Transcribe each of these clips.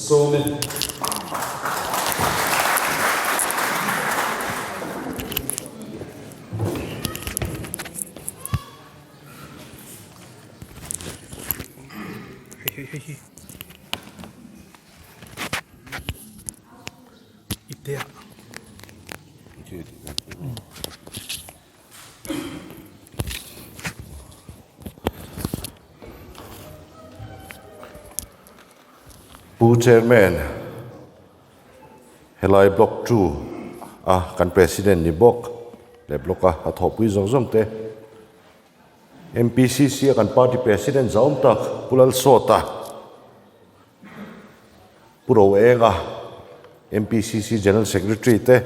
sawm e. Pu Chairman, helai Block 2 a kan President ni bawk leh Block a a thawhpui zawng zawng te, MPCC a kan Party President zahawm tak Pu Lalsawta, Pu Roenga, MPCC General Secretary te,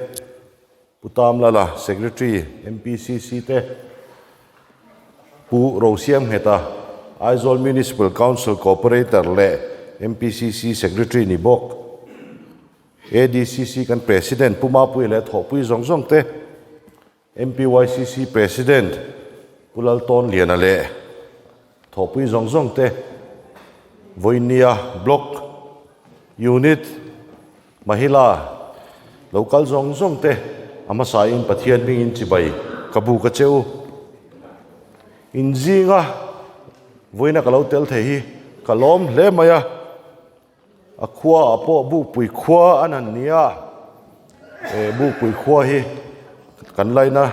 Pu Tamlala, Secretary, MPCC te, Pu Rosiamngheta, Aizawl Municipal Council Cooperator leh MPCC Secretary ni bawk, ADCC kan President Pu Mapuia leh thawhpui zawng zawng te, MPYCC President Pu Laltawnliana leh thawhpui zawng zawng te, Vawinia Block Unit Mahila lo kal zawng zawng te a hmasain Pathian hmingin chibai ka bu ka che u. Inzinga vawiina ka lo tel thei hi ka lawm hle mai a. A khua ah pawh Bukpui khua an han ni a, eh Bukpui khua hi kan laina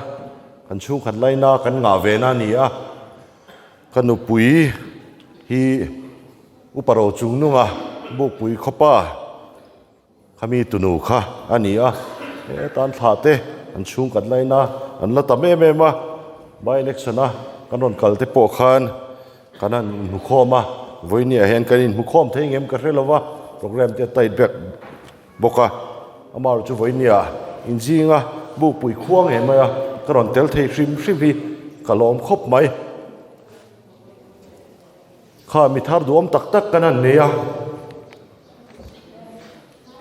kan chhungkhat laina kan ngah ve na a ni a, ka nupui hi upa ro chung nunga Bukpui khawpa khami tunu kha a ni a, hetan thlah te an chhungkhat laina an la tam em em a, by election a kan rawn kal te pawh khan. Kan han inhmukhawm a, vawinia hian kan inhmukhawm thei ngem ka hre lo va, program te a tight bek bawk a, amaherawhchu chu vawinia inzinga bukpui khua ngei mai a, ka rawn tel thei hrim hrim hi ka lawm khawp mai. Kha mi thar duhawm tak tak kan han nei a,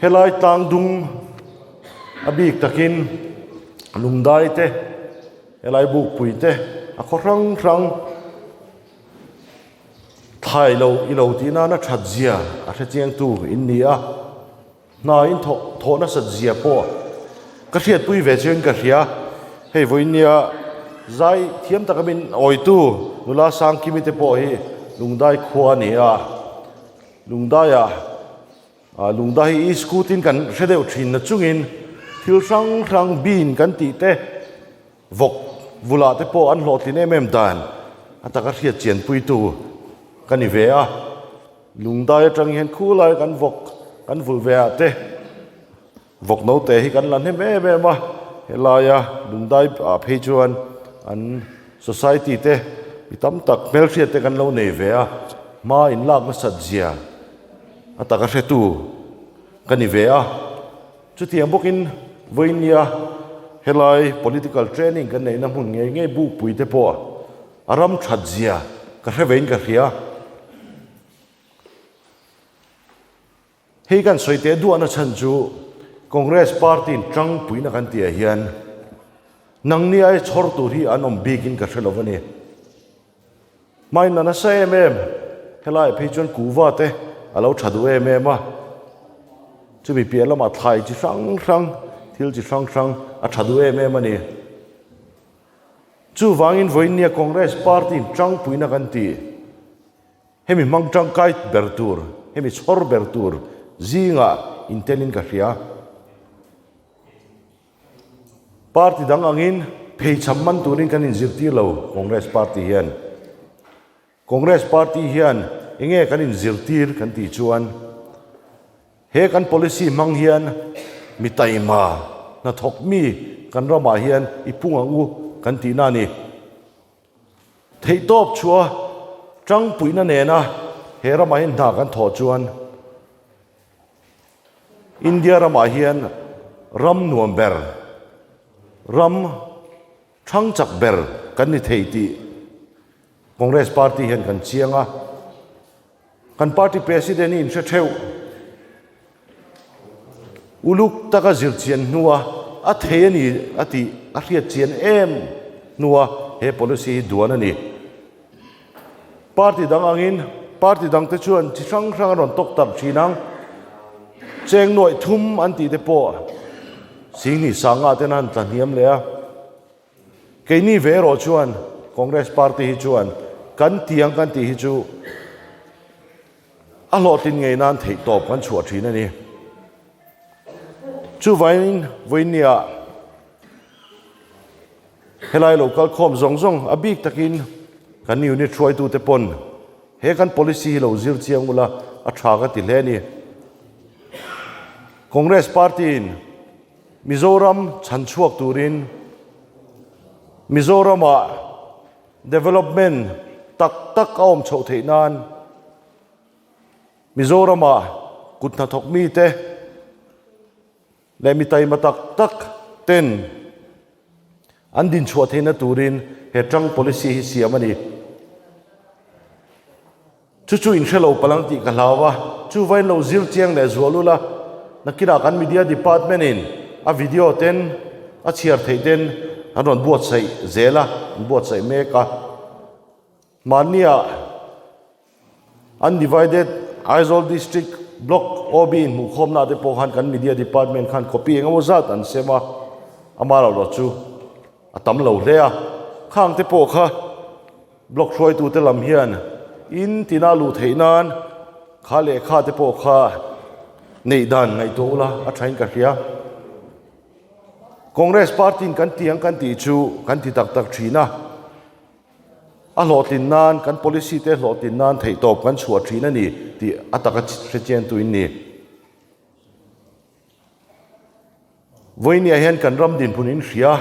helai tlang dung a bik takin lungdai te, Helai bukpui te a khaw hrang hrang thlai lo i lo tih nana that zia a hre chiangtu in ni a, hna in thawh thawh nasat zia pawh ka hriatpui ve chiangin ka hria. Hei vawinia zai thiam taka min awitu nula Sangkimi te pawh hi Lungdai khua a ni a, Lungdaiah Lungdai hi i scooty in kan hre deuh thin na chungin thil hrang hrang bin kan tih te vawk vulah te pawh an hlawhtlin em em dan a taka hriat chian puitu ka ni ve a. Lungdai atang hian khulai kan vawk kan vul ve ah te vawk note hi kan la hnem em em a, helaia lungdai ah phei chuan an society te mi tam tak hmelhriat te kan lo nei ve a, hma inlak nasat zia. A taka hretu ka ni ve a, chutiang bawkin vawinia helai political training kan neihna hmun ngei ngei bukpui te pawh a ram that zia ka hre vein ka hria. Hei kan sawi teh duahna chhan chu Congress party in tangpuina kan tihah hian nangni ai chhawr tur hi an awm bikin ka hre lo a ni. Hmain a nasa em em, helaiah phei chuan kuhva te a lo tha duh em em a, chumi piah lamah thlai chi hrang hrang, thil chi hrang hrang a tha duh em em a ni. Chuvangin vawiinnia Congress party in tangpuina kan ti, hemi hmang tangkai ber tur, hemi chhawr ber tur zingah intelin ka hria. Party dang angin pheichham man turin kan inzirtir lo Congress party hian. Congress party hian enge kan inzirtir kan tih chuan he kan policy hmang hian mi taima hnathawk mi kan ramah hian i pung ang u kan tihna a ni. Theihtawp chhuah tangpuina nena he ramah hian hna kan thawh chuan India ramah hian ram nuam ber, ram thang chak ber kan ni thei tih Congress party hian kan chiang a. Kan party president hi in hre theuh. Uluk taka zir chian hnua a thei a ni a tih a hriat chian em hnua he policy hi duan a ni. Party dang angin party dangte chuan chi hrang hrang an rawn tawk tarh thin ang. Cheng nuaih thum an tih te pawh Singhnih sanga ten a han tla hniam leh a. Keini ve erawh chuan Congress party hi chuan kan tiang kan tih hi chu a hlawhtlin ngei nan theihtawp kan chhuah thin a ni. Chuvangin vawinia helai lo kal khawm zawng zawng a bik takin kan unit hruaitute pawn he kan policy hi lo zir chiang ula a tha ka ti hle a ni. Congress party-in Mizoram chhan chhuak turin Mizoramah development tak tak a awm chhoh theih nan Mizorama kut hnathawk mite leh mi taima tak tak ten an dinchhuah theihna turin he tang policy hi siam a ni. Chu chu in hrelo palang tih ka hlau a, chu vain lo zir chiang leh zual ula, nakinah kan media department in a video ten a chhiar theih ten an rawn buatsaih zel a, an buatsaih mek a. Mahnia Undivided Aizawl District Block OB inhmuhkhawmna te pawh khan kan media department khan copy eng emaw zat an sem a, amaherawhchu chu a tam lo hle a, khang te pawh kha Block hruaitute lam hian in tina luh theih nan kha lehkha te pawh kha neih dan ngaihtuah ula a thain ka hria. Congress party in kan ti ang kan tih chu kan ti tak tak thin a, a hlawhtlin nan kan policy te hlawhtlin nan theihtawp kan chhuah thin a ni tih a taka hrechiantu in ni. Vawinia hian kan ram dinhmun in hria,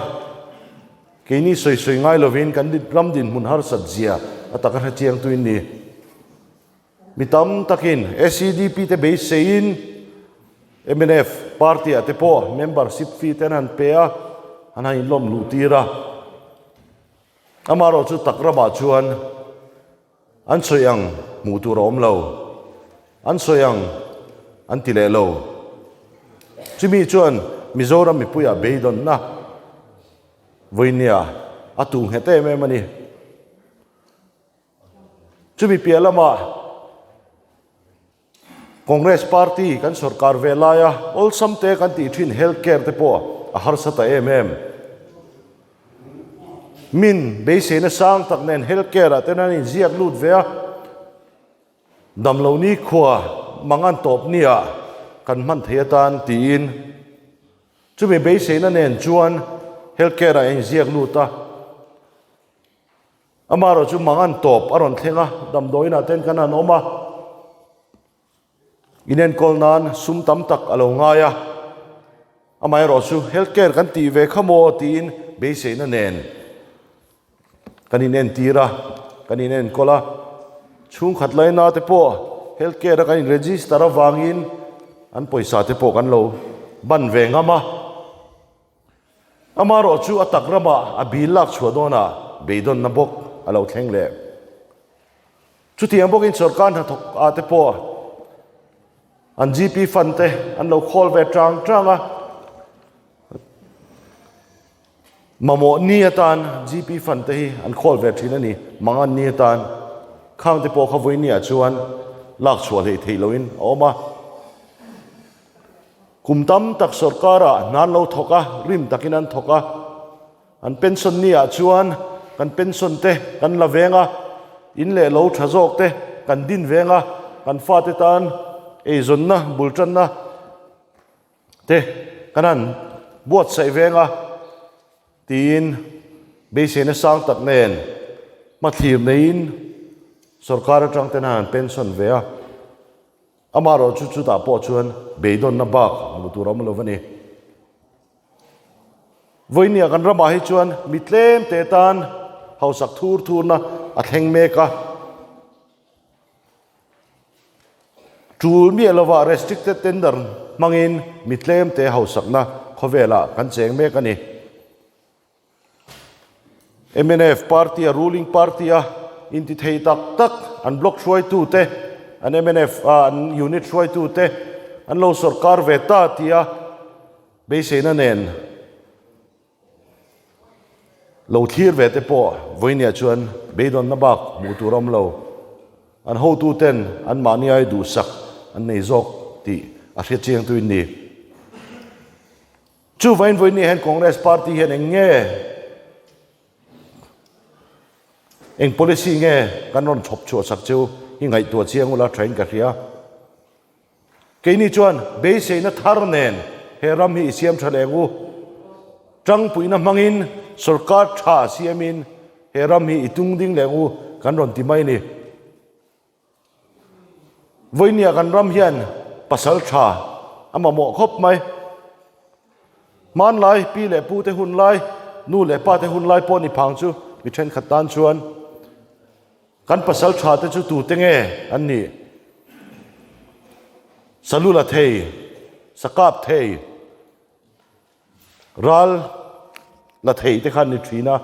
keini sawi sawi ngai lovin kan ram dinhmun harsat zia a taka hre chiang tu in ni. Mi tam takin SEDP te beiseiin mnf party ah te pawh membership fee te an han pe a, an han inlawm luh tir a. Amaherawhchu tak ramah chuan An sawi ang hmuh tur a awm lo. An sawi ang an ti leh lo. Chumi chuan Mizoram mipuiah beidawnna vawinia a tuh nghet em em a ni. Chumi piah lamah Congress party kan sorkar ve laia awlsam te kan tih thin health care te pawh a harsa ta em em. Min beiseina sang tak nen health care ah ten an inziak lut ve a, damlo nikhua mangan tawp nia kan hman thei atan tiin chumi beiseina nen chuan health care ah a inziak lut a. Amaherawh chu mangan tawp a rawn thleng a, damdawiinah ten kan han awm a, inenkawl nan sum tam tak a lo ngai a, amaherawh chu health care kan tih ve kha maw tiin beiseina nen kan inentir a, kan inenkawl a, chhungkhat laina te pawh health care a kan in register avangin an pawisa te pawh kan lo ban ve ngam a. Amaherawh chu a tak ramah a bil lak chhuah dawnah beidawnna bawk a lo thleng leh. Chutiang bawkin sorkar hnathawk ah te pawh an GP fund te an lo khawl ve tang tang a, mamawh ni atan GP fund te hi an khawl ve thin a ni, mangan ni atan khang te pawh kha vawinia chuan lak chhuah hleih theih lohin a awm a. Kum tam tak sorkarah hna an lo thawk a, rim takin an thawk a. An pension ni ah chuan kan pension te kan la veng a, in leh lo tha zawk te kan din veng a, kan fate tan eizawnna, bul tanna te kan han buatsaih veng a tiin beiseina sang tak nen hmathlir neiin sorkar atang ten a han pension ve a. Amaherawh chu chutah pawh chuan beidawnna bak hmuh tur a awm lo va ni. Vawinia kan ramah hi chuan mi tlem te tan hausak thur thurna a thleng mek a. Tul miah lova restricted tender hmangin mi tlem te hausakna khawvelah kan cheng mek a ni. Mnf party a ruling party a inti thei tak tak an block hruaitu te an mnf a an unit hruaitu te an lo sorkar ve ta tia beiseina nen lo thlir ve te pawh vawinia chuan beidawnna bak hmuh tur a awm lo. An hotu ten an mahni ai duhsak an nei zawk tih a hre chiangtu in ni. Chuvain vawiin hian Congress party hian eng nge eng policy nge kan rawn chhawp chhuah sak chu i ngaihtuah chiang ula thain ka hria. Keini chuan beiseina thar nen he ram hi i siam tha leng u. Tangpuina hmangin sorkar tha siamin he ram hi i tung ding leng u kan rawn ti mai ni. Vawinia kan ram hian pasal tha a mamawh khawp mai. Hmanlai pi leh pu te hun lai, nu leh pa te hun lai pawh ni phang chu mi thenkhat tan chuan Kan pasal tha te chu tute nge an nih? Salu la thei, sakap thei, ral la thei te khan ni thin a.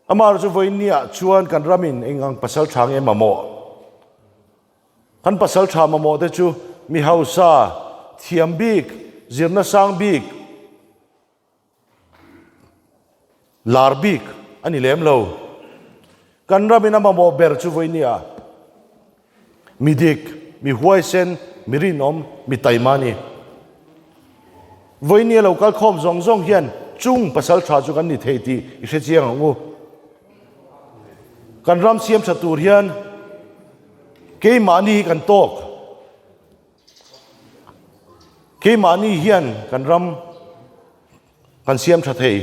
Amaherawhchu chu vawiinniah chuan kan ramin eng ang pasal tha nge mamawh? Kan pasal tha mamawh te chu mi hausa, thiam bik, zirna sang bik, Lar bik a ni lem lo. Kan ramin a mamawh ber chu vawi nia. Mi dik, mi huaisen, mi rinawm, mi taima a ni. Vawi nia lo kal khawm zawng zawng hian chung pasal tha chu kan ni thei tih i hre chiang ang u. Kan ram siam tha tur hian keimahni hi kan tawk. Keimahni hian kan ram kan siam tha thei.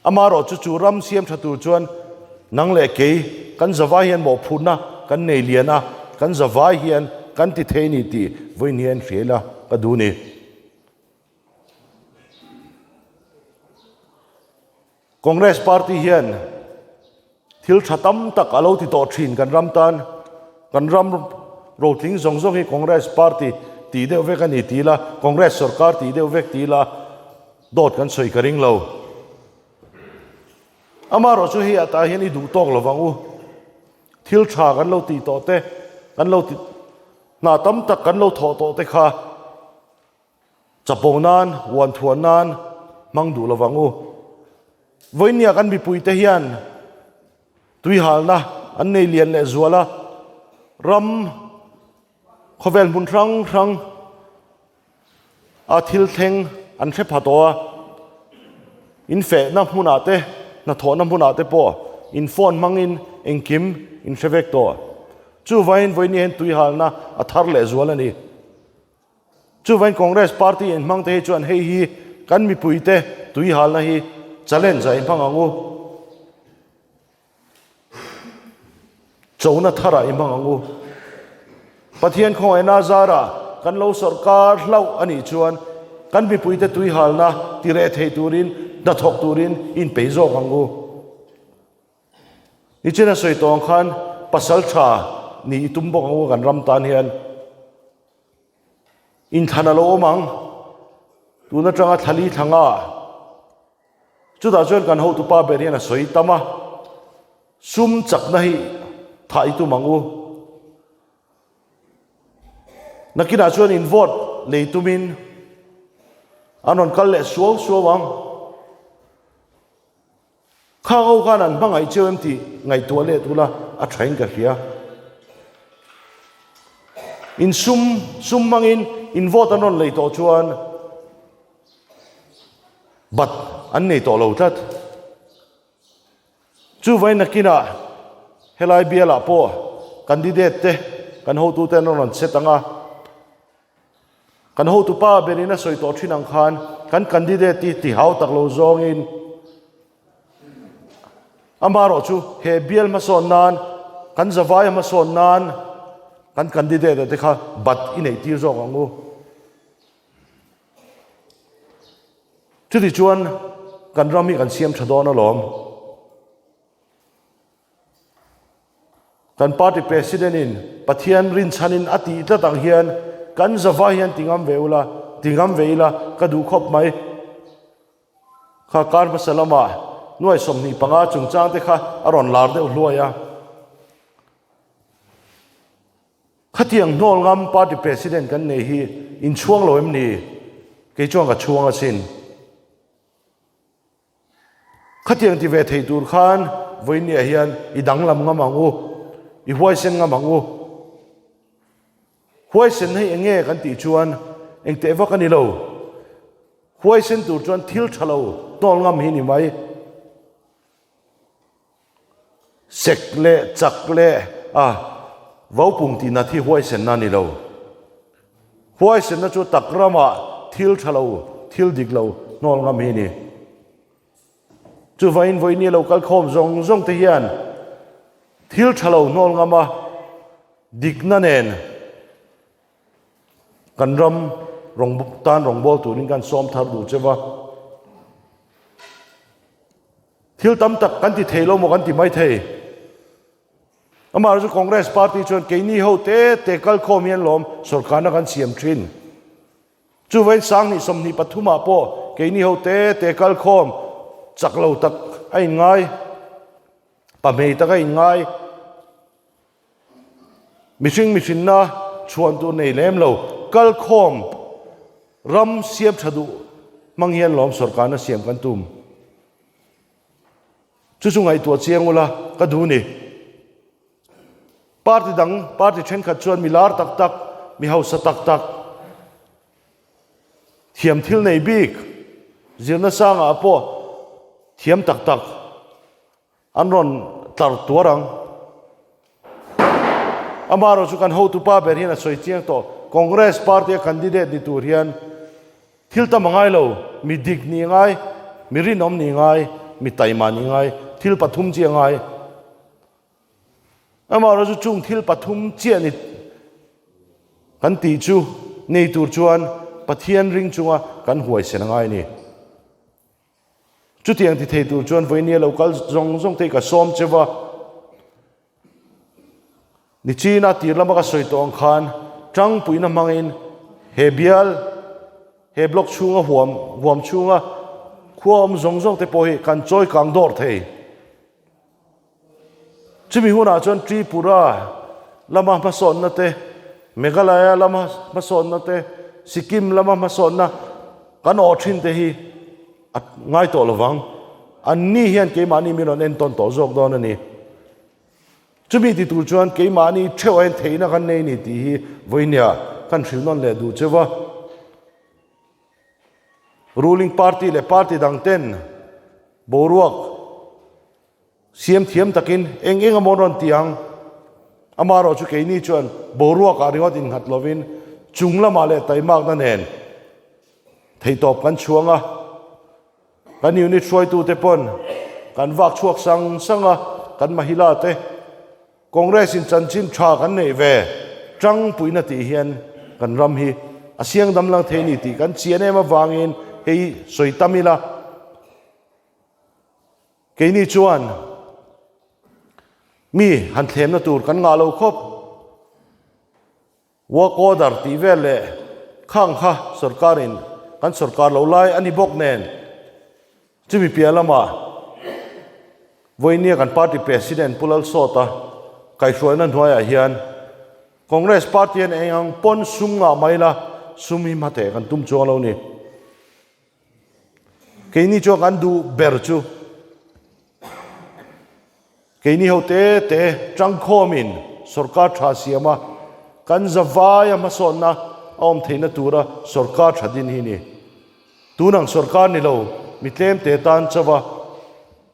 Amaherawh chu chu ram siam tha tur chuan nang leh kei kan zavai hian mawhphurhna kan nei lian a, kan zavai hian kan ti thei ni tih vawiin hian hria ila ka duh ni. Congress party hian thil tha tam tak a lo ti tawh thin kan ram tan. Kan ram rotling zawng zawng hi Congress party tih deuh vek a ni ti ila, Congress sorkar tih deuh vek ti ila dawt kan sawi ka ring lo. Amaherawh chu hei ah tah hian i duh tawk lo vang u. Thil tha kan lo tih tawh te, kan lo ti hna tam tak kan lo thawh tawh te kha Chapo nan, uan thuan nan hmang duh lovang u. Vawinia kan mipuite hian tuihalna an nei lian leh zual a, ram khawvel hmun hrang hrang a thil thleng an hre pha tawh a, in fehna hmunah te, hnathawhna hmunah te pawh in phone hmangin engkim in hre vek tawh. Chuvangin vawinia hian tuihalna a thar leh zual a ni. Chuvain Congress party in hmang te hi chuan hei hi kan mipuite tuihalna hi challenge ah i hmang ang u. Chona thar ah i hmang ang u. Pathian khawngaihna zarah kan lo sawrkar hlauh a nih chuan kan mipuite tuihalna tireh thei turin hnathawk turin inpei zawk ang u. Nichina sawi tawh ang khan pasal tha nih i tum bawk ang u kan ram tan hian. Inthlan a lo awm ang. Tun atanga thlali thlanga chutah chuan kan hotupa ber hian a sawi tam a, sum chakna hi thah i tum ang u. Nakinah chuan in vote lei tumin an rawn kal leh suau suau ang. Khang ho khan an hmangaih cheu em tih ngaihtuah let ula a thain ka hria. In sum sum hmangin in vote an rawn lei tawh chuan bat an nei tawh lo tlat. Chuvain nakinah helai bialah pawh candidate te kan hotute an rawn set ang a. Kan hotupa berin a sawi tawh thin ang khan kan candidate hi ti hau tak lo zawngin amaherawh chu he bial hmasawn nan kan zavai hmasawn nan kan candidate te kha bat i neih tir zawk ang u. Chuti chuan kan ram hi kan siam tha dawn alawm. Kan party president in Pathian rinchhanin a tih tlat ang hian kan zava hian ti ngam ve ula, ti ngam ve ila ka duh khawp mai. Kha kar hmasa lamah nuai 25 chungchang te kha a rawn lar deuh hluai a. Khatiang hnawl ngam party president kan nei hi inchhuang lo em ni? Kei chuan ka chhuang asin. Khatiang ti ve thei tur khan vawinia hian i danglam ngam ang u, i huaisen ngam ang u. Huaisen hei eng nge kan tih chuan eng teh vak a ni lo. Huaisen tur chuan thil tha lo tawl ngam hi ni mai. Sek leh chak leh a vopung tih nat hi huaisenna a ni lo. Huaisenna chu tak ramah thil tha lo, thil dik lo hnawl ngam hi a ni. Chuvain vawinia lo kal khawm zawng zawng te hian thil tha lo hnawl ngam a, dikna nen kan ram rawng tan rawngbâwl turin kan sawm thar duh che va. Thil tam tak kan ti thei lo maw kan ti mai thei. Amaherawhchu Congress party chuan keini ho te te kal khawm hian lawm sawrkarna kan siam thin. Chuvain 20 23 ah pawh keini ho te te kal khawm chak lo tak a inngai, pahmei tak a inngai, mihring mihrinna chhuan tur nei lem lo kal khawm ram siam tha duh hmang hian lawm sawrkarna siam kan tum. Chu chu ngaihtuah chiang ula ka duh ni. Party dang, party thenkhat chuan mi lar tak tak, mi hausa tak tak, thiam thil nei bik, zirna sangah pawh thiam tak tak an rawn tlar tuar ang. Amaherawh chu kan hotupa ber hian a sawi chiang tawh, Congress party a candidate ni tur hian thil tam a ngai lo, mi dik ni ngai, mi rinawm ni ngai, mi taima ni ngai, thil pathum chi a ngai. Amaherawh chu chung thil pathum chiah ni kan tih chu nei tur chuan Pathian ring chunga kan huaisen a ngai a ni. Chutiang ti thei tur chuan vawinia lo kal zawng zawng te hi ka sawm che va. Nichina tir lama ka sawi tawh ang khan tangpuina hmangin he bial, he block chhunga huam huam chhunga khua awm zawng zawng te pawh hi kan chawi kang dawr thei. Chumi hunah chuan Tripura lama hmasawnna te, Meghalaya lama hmasawnna te, Sikkim lama hmasawnna kan awh thin te hi a ngai tawh lo vang. Anni hian keimahni min rawn entawn tawh zawk dawn a ni. Chumi ti tur chuan keimahni theuh a en theihna kan nei a ni tih hi vawinia kan hrilh nawn leh duh cheu va. Ruling party leh party dang ten boruak Siam thiam takin eng eng amaw rawn ti ang. Amaherawh chu keini chuan boruakah ringawt innghat lovin chung lamah leh taimakna nen theihtawp kan chhuang a. Kan unit hruaitute pawn kan vak chhuak sang sang a, kan mahila te Congress in chanchin tha kan neih ve tangpuina tih hian kan ram hi a siang dam lang thei a ni tih kan chian em avangin hei sawi tam ila. Keini chuan mi han thlemna tur kan ngah lo khawp. Work order tih vel leh khang kha sorkarin kan sorkar lo lai a ni bawk nen chumi piah lamah vawinia kan party president Pu Lalsawta kaihhruaina hnuaiah hian Congress party hian eng ang pawn sum ngah mai la sum hi hmateh kan tum chuang lo ni. Keini chuan kan duh ber chu keini ho te te tangkhawmin sorkar tha siam a, kan zavaia hmasawnna a awm theihna tura sorkar tha din hi ni. Tunang sorkar ni lo mi tlem te tan chauha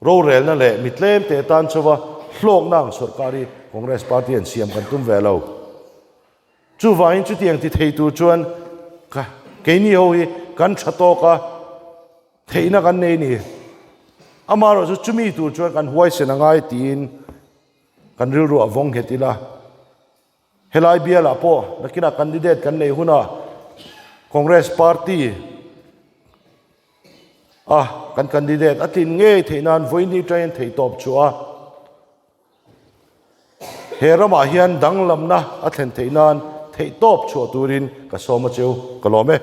rorelna leh mi tlem te tan chauha hlawkna ang sorkar hi Congress party an siam kan tum ve lo. Chuvangin chutiang ti thei tur chuan ka keini ho hi kan tha tawk a, theihna kan nei ni. Amaherawh chu chumi tur chuan kan huaisen a ngai tiin kan rilru a vawng nghet ila. Helai bialah pawh nakinah candidate kan nei hunah Congress party a kan candidate a tlin ngei theih nan vawiin atangin theihtawp chhuah a. He ramah hian danglamna a thlen theih nan theihtawp chhuah turin ka sawm a cheu, ka lawm e.